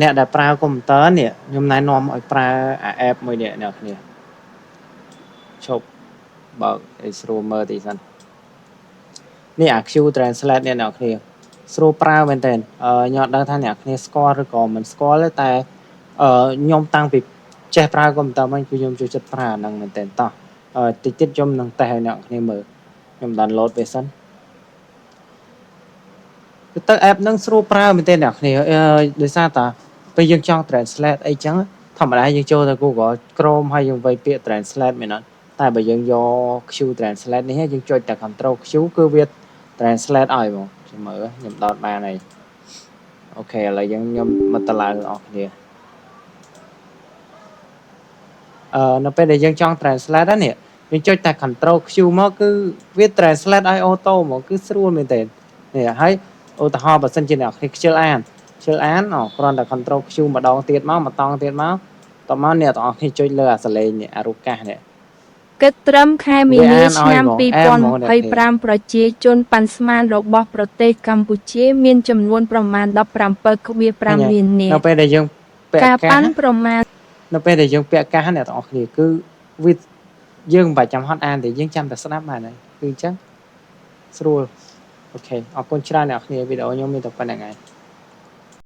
អ្នកដែលប្រើកុំព្យូទ័រនេះខ្ញុំណែនាំឲ្យប្រើអា app មួយនេះអ្នកគ្នាឈប់បើកឲ្យស្រួលមើលតិចសិននេះអា Q Translate នេះអ្នកគ្នាស្រួលប្រើមែនទែនខ្ញុំអត់ដឹងថាអ្នកគ្នាស្គាល់ឬក៏មិនស្គាល់ទេតែខ្ញុំតាំងពីចេះប្រើកុំព្យូទ័រមកគឺខ្ញុំចូលចិត្តប្រើអាហ្នឹងមែនទែនតោះតិចទៀតខ្ញុំនឹងតេស្តឲ្យអ្នកគ្នាមើលខ្ញុំ download វាសិនគឺទៅ app ហ្នឹងស្រួលប្រើមែនទែនអ្នកគ្នាដោយសារតាពេលយើងចង់ translate អីចឹងធម្មតាយើងចូលទៅ Google Chrome ហើយយើងវាយពាក្យ translate មែនអត់តែបើយើងយក Q Translate នេះយើងចុចតែ Control Q គឺវា translate ឲ្យហ្មងចាំមើលខ្ញុំដោតបានហើយ OK ឥឡូវយើងខ្ញុំមកតឡើងបងប្អូនគ្នានៅពេលដែលយើងចង់ translate ហ្នឹងនេះយើងចុចតែ Control Q មកគឺវា translate ឲ្យ auto ហ្មងគឺស្រួលមែនទែននេះហើយឧទាហរណ៍បើសិនជាអ្នកគ្នាខ្ជិលអានខ្ជិលអានអូគ្រាន់តែ Control Q ម្ដងទៀតមកម្ដងទៀតមកតមកអ្នកទាំងអស់គ្នាចុចលើអាសលេងនេះអារូបកាសនេះ គិតត្រឹមខែមី វា នា អានឲ្យ ឆ្នាំ ហ្មងអែមហ្មងអ្នកគ្នា 2025ប្រជាជនប៉ាន់ស្មានរបស់ប្រទេសកម្ពុជាមានចំនួនប្រមាណ ឃើញ 17.5 ទេ លាន នៅ នាក់ ពេលដែលយើងពាក់ ការ កាស ប៉ាន់ប្រមាណ នៅពេលដែលយើងពាក់កាសអ្នកទាំងអស់គ្នាគឺវាយើងមិនបាច់ចាំហត់អានទេយើងចាំតែស្ដាប់បានហើយគឺអញ្ចឹងស្រួល OK អរគុណច្រើនអ្នកគ្នាវីដេអូខ្ញុំមានតែប៉ុណ្្នឹងហើយ។